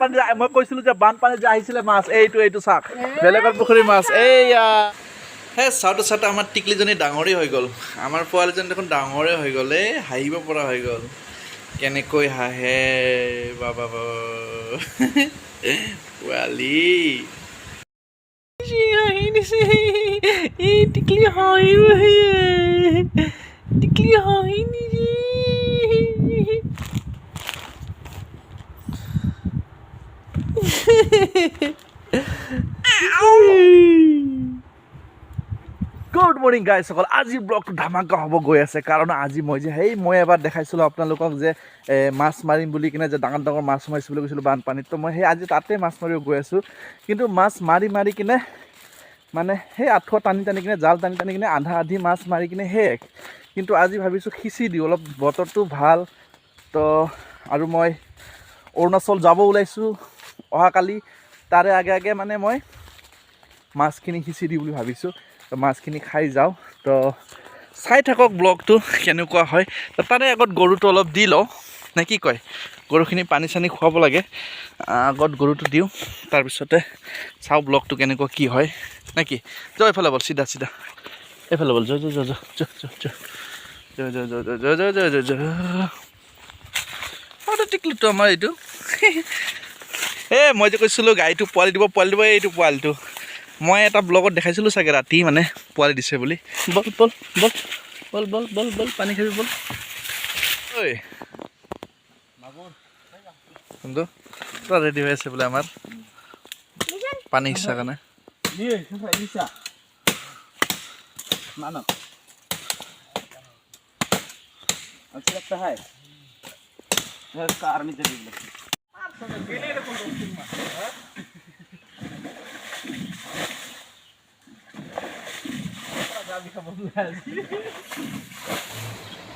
বানপানী, মই কৈছিলোঁ যে বানপানী যে আহিছিলে মাছ, এইটো চাওক, বেলেগৰ পুখুৰীৰ মাছ এইয়া। হে চাওঁতে চাওঁতে আমাৰ টিকলিজনী ডাঙৰেই হৈ গ'ল। আমাৰ পোৱালীজনী দেখোন ডাঙৰে হৈ গ'ল। এই হাঁহিব পৰা হৈ গ'ল। কেনেকৈ হাঁহে, বাবা পোৱালি হাঁহি দিছে। এই টিকলি হাঁহি, টিকলি হাঁহি দিছে। গুড মৰ্ণিং গাইজসকল। আজিৰ ব্লগটো ধামাকা হ'ব গৈ আছে, কাৰণ আজি মই যে সেই মই এবাৰ দেখাইছিলোঁ আপোনালোকক যে মাছ মাৰিম বুলি কিনে যে ডাঙৰ ডাঙৰ মাছ সোমাইছোঁ বুলি কৈছিলোঁ বানপানীত। তো মই সেই আজি তাতে মাছ মাৰিব গৈ আছোঁ। কিন্তু মাছ মাৰি মাৰি কিনে মানে সেই আঁঠুৱা টানি টানি কিনে, জাল টানি টানি কিনে আধা আধি মাছ মাৰি কিনে শেষ। কিন্তু আজি ভাবিছোঁ সিঁচি দিওঁ অলপ, বতৰটো ভাল। তো আৰু মই অৰুণাচল যাব ওলাইছোঁ অহাকালি, তাৰে আগে আগে মানে মই মাছখিনি সিঁচি দিওঁ বুলি ভাবিছোঁ। তো মাছখিনি খাই যাওঁ। তো চাই থাকক ব্লগটো কেনেকুৱা হয়। তো তাৰে আগত গৰুটো অলপ দি লওঁ নে কি কয়? গৰুখিনি পানী চানী খুৱাব লাগে। আগত গৰুটো দিওঁ, তাৰপিছতে চাওঁ ব্লগটো কেনেকুৱা কি হয় নে কি। যাওঁ এইফালে ব'ল, চিধা চিধা এইফালে ব'ল। যোৱা যোৱা যোৱা যোৱা যোৱা যোৱা যোৱা যোৱা যোৱা যোৱা যোৱা যোৱা যোৱা। আৰু টিকলিটো আমাৰ এইটো। এই মই যে কৈছিলোঁ গাইটো পোৱালি দিব, পোৱালি দিব, এইটো পোৱালিটো। মই এটা ব্লগত দেখাইছিলোঁ চাগে, ৰাতি মানে পোৱালি দিছে বুলি। বল বল বল বল বল বল বল, পানী খাবি বল। ঐ কোনটো পূৰা ৰেডি হৈ আছে বোলে আমাৰ পানী সিঁচাৰ কাৰণে।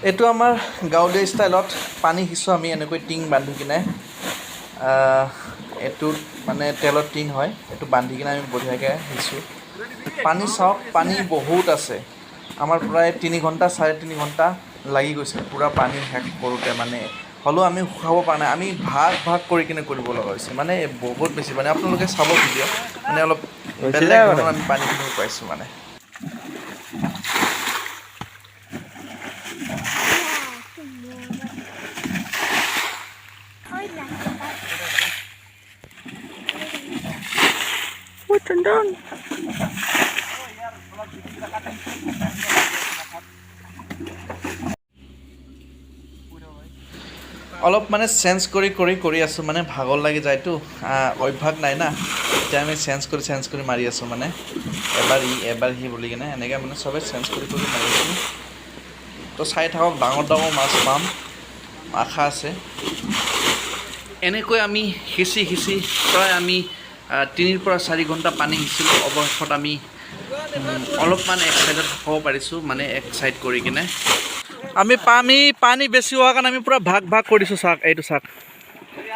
এইটো আমাৰ গাঁৱলীয়া ষ্টাইলত পানী সিঁচোঁ আমি এনেকৈ টিং বান্ধি কিনে। এইটোত মানে তেলৰ টিং হয়, এইটো বান্ধি কিনে আমি বঢ়িয়াকৈ সিঁচোঁ পানী। চাওক, পানী বহুত আছে। আমাৰ প্ৰায় 3 ঘণ্টা, 3.5 ঘণ্টা লাগি গৈছে পূৰা পানী শেষ কৰোঁতে। মানে হ'লেও আমি শুকাব পৰা নাই। আমি ভাগ ভাগ কৰি কিনে কৰিব লগা হৈছে। মানে বহুত বেছি পানী। আপোনালোকে চাব ভিডিঅ', মানে অলপ বেলেগ ধৰণৰ আমি পানীখিনি শুকাইছোঁ মানে। অলপ মানে চেঞ্জ কৰি কৰি কৰি আছোঁ, মানে ভাগৰ লাগি যায়তো, অভ্যাস নাই না। এতিয়া আমি চেঞ্জ কৰি চেঞ্জ কৰি মাৰি আছোঁ, মানে এবাৰ ই, এবাৰ সি বুলি কিনে এনেকৈ মানে চবে চেঞ্জ কৰি কৰি মাৰি আছোঁ। তো চাই থাকক, ডাঙৰ ডাঙৰ মাছ পাম আশা আছে। এনেকৈ আমি সিঁচি সিঁচি প্ৰায় আমি 3ৰ পৰা 4 ঘণ্টা পানী সিঁচিলোঁ। অৱশেষত আমি অলপমান এক চাইডত শুকাব পাৰিছোঁ, মানে এক চাইড কৰি কিনে আমি পানী পানী বেছি হোৱাৰ কাৰণে আমি পূৰা ভাগ ভাগ কৰি দিছোঁ। চাওক, এইটো চাওক,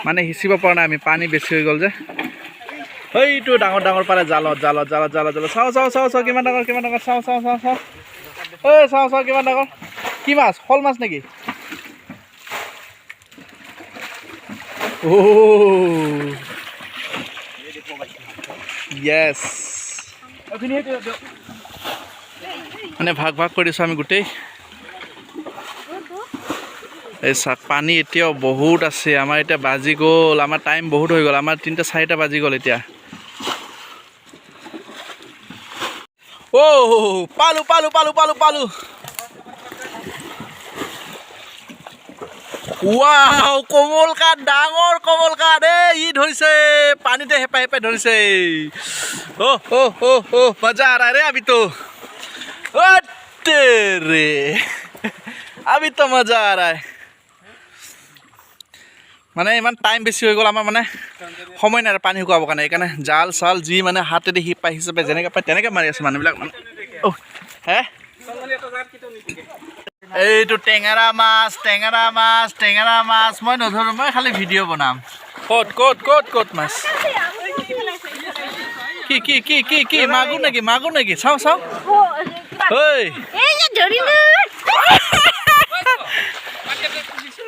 মানে সিঁচিব পৰা নাই আমি, পানী বেছি হৈ গ'ল যে। সেইটো ডাঙৰ ডাঙৰ পাৰে জালত জালত জালত জালত জালত। চাওঁ চাওঁ চাওঁ চাওঁ, কিমান ডাঙৰ, কিমান ডাঙৰ! চাওঁ চাওঁ চাওঁ চাওঁ, ঐ চাওঁ চাওঁ, কিমান ডাঙৰ! কি মাছ? শ'ল মাছ নেকি? অ' য়েছ। মানে ভাগ ভাগ কৰি দিছোঁ আমি গোটেই। এই চাওক, পানী এতিয়াও বহুত আছে। আমাৰ এতিয়া বাজি গ'ল, আমাৰ টাইম বহুত হৈ গ'ল। আমাৰ 3টা 4টা বাজি গ'ল এতিয়া। অ' পালোঁ পালোঁ পালোঁ পালোঁ পালোঁ! ৱাও, কমল কাঠ, ডাঙৰ কমল কাঠ। এই ই ধৰিছে, পানীতে হেঁপাই হেঁপাই ধৰিছে। অ' অ' অ' অ', मजा आ रहा है रे अभी तो। ओ तेरे, अभी तो मजा आ रहा है। মানে ইমান টাইম বেছি হৈ গ'ল আমাৰ, মানে সময় নাই আৰু পানী শুকাবৰ কাৰণে। সেইকাৰণে জাল চাল যি মানে হাতেদি সি পাই হিচাপে যেনেকৈ পায় তেনেকৈ মাৰি আছে মানুহবিলাক মানে। অ' হে এইটো টেঙেৰা মাছ, টেঙেৰা মাছ, টেঙেৰা মাছ। মই নধৰোঁ, মই খালি ভিডিঅ' বনাম। ক'ত ক'ত ক'ত ক'ত মাছ? কি কি কি কি কি? মাগুৰ নেকি? মাগুৰ নেকি? চাওঁ চাওঁ। ঐ! এই যে ধৰিলো।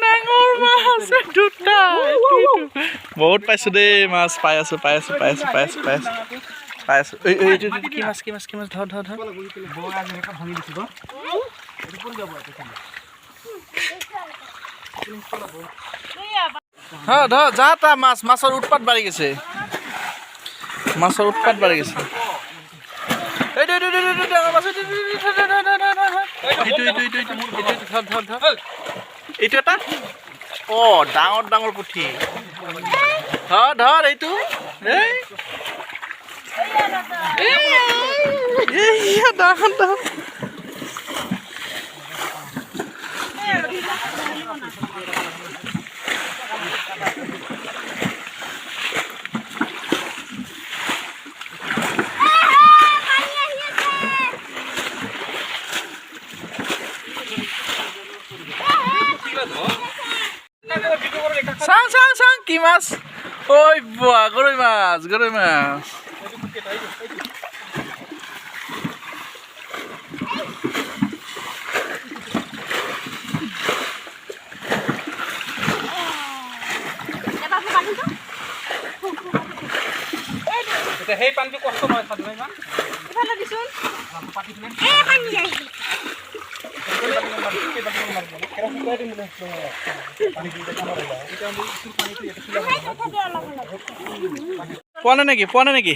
ডাঙৰ মাছ দুটা, এইটো, এইটো। বহুত পাইছোঁ দেই মাছ, পাই আছোঁ, পাই আছোঁ, পাই আছোঁ, পাই আছোঁ, পাই আছোঁ, পাই আছোঁ। এই এই, এইটো এইটো কি মাছ, কি মাছ, কি মাছ? ধৰ ধৰ ধৰ। ধৰ ধৰ, যা তা মাছ, মাছৰ উৎপাত বাঢ়ি গৈছে, মাছৰ উৎপাত বাঢ়ি গৈছে। এইটো এইটো এইটো এইটো ডাঙৰ মাছ, এইটো এইটো এইটো, ধৰ ধৰ ধৰ ধৰ ধৰ। এইটো এইটো এইটো এইটো এইটো এইটো, ধৰ ধৰ ধৰ। এইটো এটা, অ ডাঙৰ ডাঙৰ পুঠি, ধৰ ধৰ এইটো। এই এই, ডাঙৰ ডাঙৰ। চাং চাং চাং, কি মাছ? ঐ বোৱা, গৰৈ মাছ, গৰৈ মাছ। সেই পানীটো কষ্ট নহয় চাদু ইমান। পোৱা নাই নেকি? পোৱা নাই নেকি?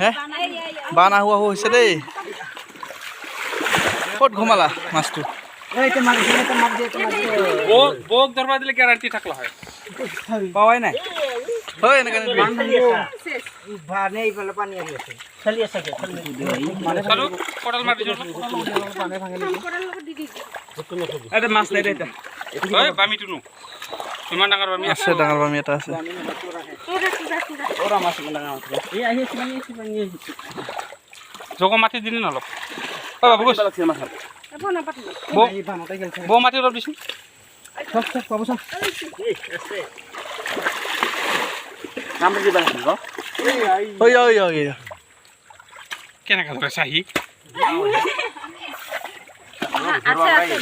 হে, বান আহো আহো হৈছে দেই। ক'ত ঘুমালা মাছটো? বৌক বৌক ধৰবা দিলে গ্যাৰাণ্টি থাকলা হয়, পাৱাই নাই। হয়, এনেকে নিদিবি। চালু কোদাল মাৰি দিছো। এটা মাছ নাই দে এটা। ঐ বামিটো নো ইমান ডাঙৰ বামি। আছে, ডাঙৰ বামি এটা আছে। জগ মাটি দিলি ন অলপ? ঐ বাবু, বৌ বৌ, মাটি অলপ দিছোন। ঐ ঐ ঐ, কেনেকা ধৰে চাহি। আছে আছে।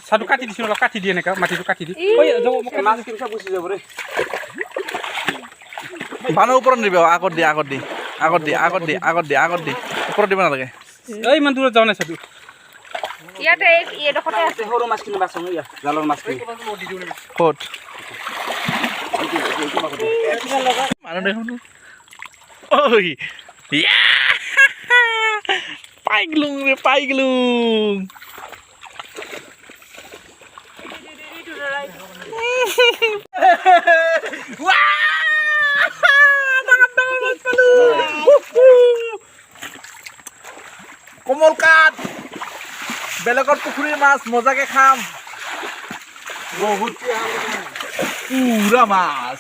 চাদু কাটি দিছোন অলপ, কাটি দি এনেকা মাটিটো কাটি দি। ঐ জগ, মোক কাটি দি। বানৰ ওপৰত নিদিবি। আগত দি, আগত দি, আগত দি, আগত দি, আগত দি, আগত দি, ওপৰত দিব নালাগে। ঐ, ইমান দূৰত যোৱা নাই চাদু। ইয়াতে এইডোখৰতে আছে। সৰু মাছখিনি বাচোঁ, জালৰ মাছখিনি। ক'ত মানুহ দেখোন? ঐ, ইয়া! পাই গ'লো ৰে, পাই গ'লো। ডাঙৰ ডাঙৰ মাছ পালো। কমল কাঠ, বেলেগৰ পুখুৰীৰ মাছ, মজাকে খাম। বহুত পুৰা মাছ।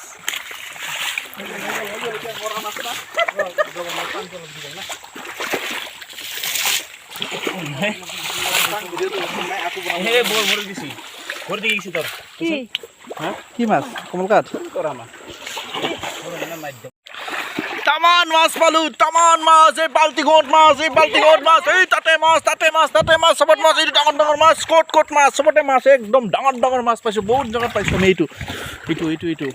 কি? কি মাছ? কমল কাঠ, তামান মাছ পালো, তামান মাছ। এই বাল্টিঙত মাছ, এই বাল্টিঙত মাছ, এই তাতে মাছ, তাতে মাছ, তাতে মাছ, চবত মাছ। এইটো ডাঙৰ ডাঙৰ মাছ, ক'ত ক'ত মাছ, চবতে মাছ। একদম ডাঙৰ ডাঙৰ মাছ পাইছোঁ, বহুত জেগাত পাইছোঁ আমি। এইটো এইটো এইটো এইটো।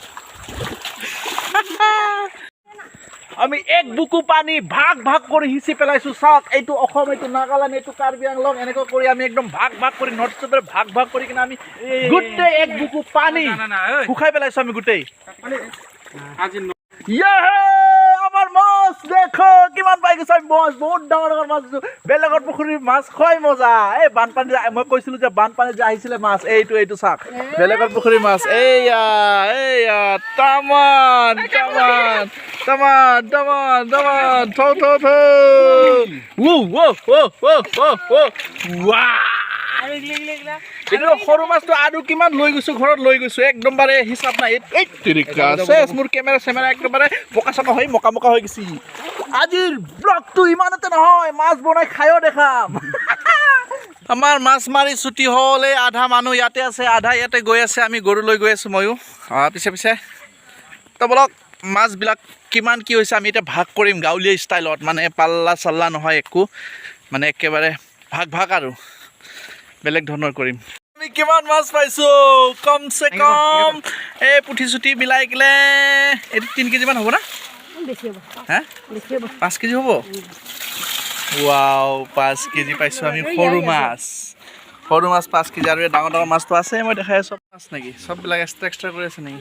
আমি এক বুকু পানী ভাগ ভাগ কৰি সিঁচি পেলাইছোঁ। চাওক, এইটো অসম, এইটো নাগালেণ্ড, এইটো কাৰ্বি আংলং, এনেকৈ কৰি আমি একদম ভাগ ভাগ কৰি, নৰ্থ ইষ্টৰ ভাগ ভাগ কৰি কিনে আমি গোটেই এক বুকু পানী না না, ঐ। শুকাই পেলাইছোঁ আমি গোটেই। আজি ইয়ে, আমাৰ মাছ দেখো, কিমান পাই গৈছো আমি মাছ। বহুত ডাঙৰ ডাঙৰ মাছ পাইছো। বেলেগৰ পুখুৰীৰ মাছ খুৱাই মজা। এই বানপানী যে মই কৈছিলো যে বানপানী যে আহিছিলে মাছ, এইটো এইটো চাওক, বেলেগৰ পুখুৰীৰ মাছ। এইয়া এইয়া, তামান তামান তামান তামান তামান, থৌ থৌ থৌ, উ ও ও ও ও ও, ৱা। এইটো সৰু মাছটো আৰু কিমান লৈ গৈছো, ঘৰত লৈ গৈছো, একদম বাৰে হিচাপ নাই। এই তেৰিকা, চেচ, মোৰ কেমেৰা চেমেৰা একদমবাৰে পকা চকা হৈ মকা মকা হৈ গৈছে। আজিৰ ব্লগটো ইমানতে নহয়, মাছ বনাই খায়ো দেখাম। আমাৰ মাছ মাৰি ছুটি হ'ল। এই আধা মানুহ ইয়াতে আছে, আধা ইয়াতে গৈ আছে। আমি গৰু লৈ গৈ আছোঁ, ময়ো পিছে পিছে। তো বলক, মাছবিলাক কিমান কি হৈছে আমি এতিয়া ভাগ কৰিম গাঁৱলীয়া ষ্টাইলত, মানে পাল্লা চাল্লা নহয় একো, মানে একেবাৰে ভাগ ভাগ আৰু বেলেগ ধৰণৰ কৰিম। আমি কিমান মাছ পাইছোঁ? কমচে কম এই পুঠি চুঠি মিলাই কিলে এইটো 3 কেজিমান হ'ব না? বেছি হ'ব। হা? বেছি হ'ব। 5 কেজি হ'ব। ৱাও, 5 কেজি পাইছোঁ আমি সৰু মাছ। সৰু মাছ 5 কেজি। আৰু এই ডাঙৰ ডাঙৰ মাছটো আছে, মই দেখাই আছোঁ। মাছ নেকি? চববিলাক এক্সট্ৰা এক্সট্ৰা কৰি আছে নেকি?